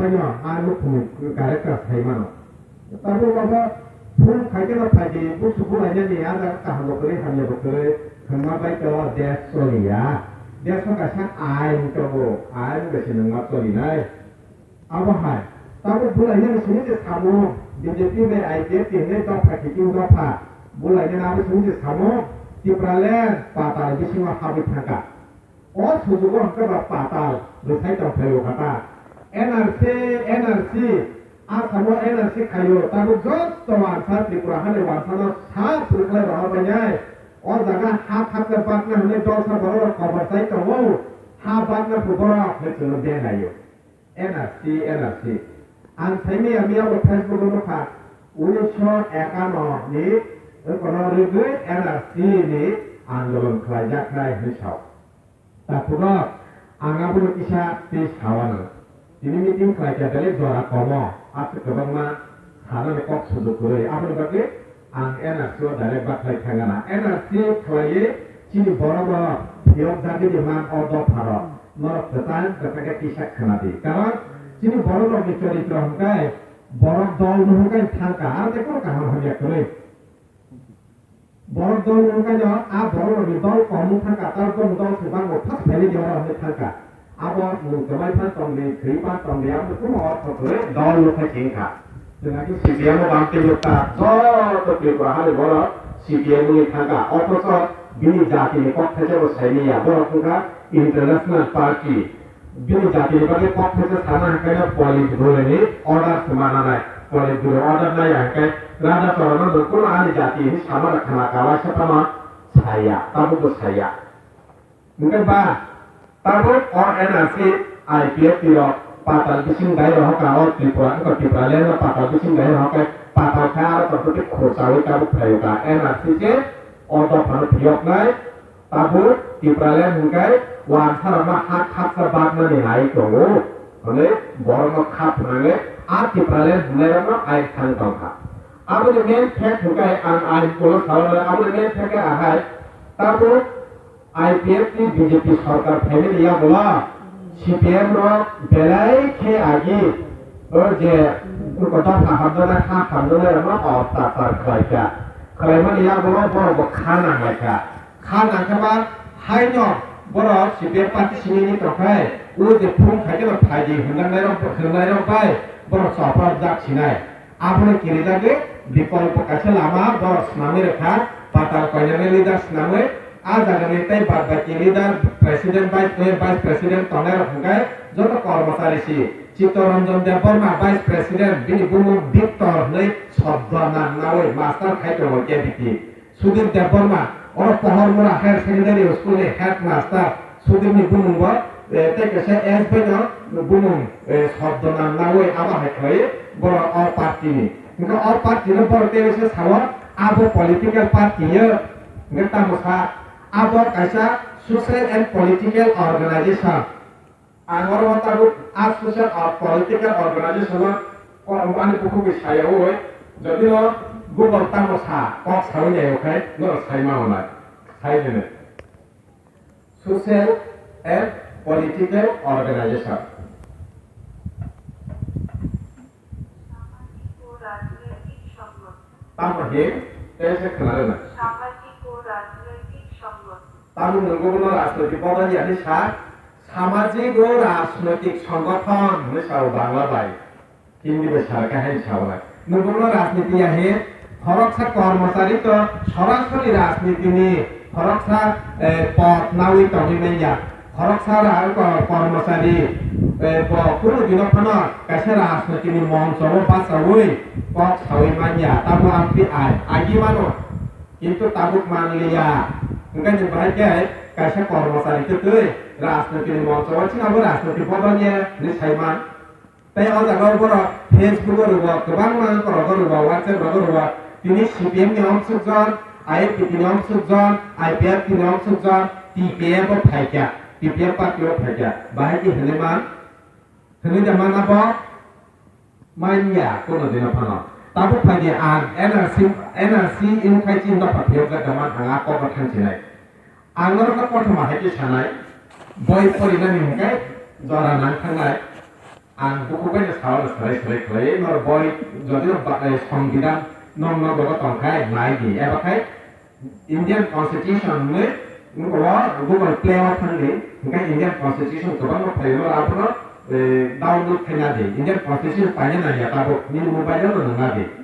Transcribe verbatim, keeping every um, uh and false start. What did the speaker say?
no, a nukhung character sai mano. Tabuk abo phung khaikhe no phaidi, busu bulainani a jaga kaham bo kwrwi, hamya bo kwrwi, hwnma bai to desh choliya. Desh o kaisa ain tongo, ain bai se nungma cholinai. Abo hai, tabuk bulainani simi se samo, B J P bai I P F T hinwi dopha kiting dopha, bulainani abo simi se samo, Tipraland patal bisingo habwi thangkha. O sujugo hwnkhe ba patal rwsai tongphai o kha ta. N R C, N R C, Assam o N R C khaio, tabuk joto wansa Tripura hani wansano sap rwkhlai rohor bainai. O jaga ha khaksa bakna hwnwi dolsa borok rok kobor chai tongo, ha bakna phu borok hwnwi chwngno beng laio. N R C, N R C. Ang saimaya miya bo Facebook o nukha, unisho ekano ni kono rwgwi N R C ni andolon khlaijaknai hwnwi sao. Takhurok, ang abono kisa tei sawano. Tini meeting khlaikha belai jora komo, aswk kwbangma sanani kok sujuk kwrwi. Aboni bagwi ang N R C o direct bakhlai thangana. N R C khlaiwi chini borok rok phiyok jagwi di man o dopha rok. Norok kwchang kwchang khe kisa khna di. Karon chini borok rokni choritro hwnkhe borok dol no hwnkhe thangkha, aro tei kono kaham hamya kwrwi. Borok dol wngkhaino a borok rokni dol kom wng thangkha, tabuk dol se bango first family oro hwnwi thangkha. Abo nwng kwmai phan tongdi, thwi phan tongdi, abo kuno ortho kwrwi dol wngkha se wngkha. Chwng hakhe C P M o bang tei nukha, joto Tripura hani borok C P M wngwi thangkha. Othocho bini jatini kok thaisa bo saimanya, borok wngkha international party. Bini jatini bagwi kok thaisa sana hwnkhe no Politburo ni order se mananai. Politburo order naiya hwnkhe Raja Chorono bo kuno ani jati hinwi sama rwkha na, kawaisa tamo saya, tabukbo saya. Hwnkhe ba tabuk o N R C I P F T rok patal bising dai rohorkha o Tripura, wngkha Tipraland no patal bising dai rohorkhe patal khe aro tongthote khurchaui tabuk phaio kha N R C se o dophano phiyoknai. Tabuk Tipraland hwnkhe wansarokno ha khaksa bakmani hai tongo hwnwi borokno kha phwnangwi a Tipraland hwnnairokno ain thang tongkha. Aboni main fact hwnkhe ang ain ulo sao nai, aboni main fact khe ahai, tabuk I P F T B J P sorkar phaimani yagulo C P M rok belai khe agi o je dopha hamjaknai ha hamjaknairokno otyachar khlaikha, khlaimani yagulo borokbo kha nanglaikha. Kha nangkhe ba haino borok C P M party simi wngwi tongkhe, o je phung khaikhe no phaidi hwnjaknairok, hwnnairok bai borok chopropjak sinai. Abono kirijagwi bikolpo kaisa lama borok swnamwi rwkha, patal koinani leader swnamwi, a jagani tei bad baki leader, president, vice, vice president tongnairok hwnkhe joto kormochari si. Chittaranjan Debbarma, vice president, bini bumung Victor hwnwi sobdo nang naui master khai tongo K B T. Sudhir Debbarma, oro Pohormura Higher Secondary School ni headmaster, Sudhir ni bumung bo, eh, tei kaisa S B no bumung, eh, sobdo nang naui abo hai khlai borok o party ni. Hingke o party no borok tei kaisa sao abo political party yo, hingke tamo sa abo kaisa social and political organization. Ang oro tabuk a social or political organization o ani bukhuk bai sayaui, jodi no Google tamo sa, kok saui nai, okhai no sai ma onai, sai nene. Social and political organization. Tamo hi, tei se khna rwna. Tamo nungbo no rajnoitik bodol ya ni sa, samajik o rajnoitik songothon hwnwi sao Bangla bai. Hindi bai sara khe hai sao na. Nungbo no rajniti ya hi, khoroksa kormochari to sorasori rajniti ni khoroksa, eh, pod naui tongwi manya. Khoroksa ra-, ko-, kormochari, eh, bo kunu dino phano kaisa rajniti ni moncho o bachaui kok saui manya. Tamo ang pi ai, agi mano. Kintu tabuk manliya. Hwnkhe ni bahai khe kaisa kormochari kwtwi rajniti ni moncho o chini abo rajniti bodol ye hinwi sai man. Tei o jaga o borok Facebook o rwgo, kwbangma borok o rwgo, WhatsApp rogo rwgo. Tini C P M ni omsukjon, I P F T ni omsukjon, I P F T ni omsukjon, T P F o phaikha, T P F party o phaikha. Bahai khe hinwi man, hinwi da man abo? Manya, kono dino phano. Tabuk phaidi ang N R C, N R C wngkhai chini dopha phiyokjak da man, ang a kok thang sinai. Ang norokno kothoma hai khe sanai, boi porinani hwnkhe jora nang thangnai. Ang buku bai no sao no sarai sarai khlai, no boi jodi no ba-, eh, Songbidan no no dogo tong khai nai di, eba khai Indian Constitution ni o Google Play o thang di, hingke Indian Constitution kwbangma phaio, abono, eh, download khai na di, Indian Constitution paina nang ya tabuk, nini mobile o no nang na di.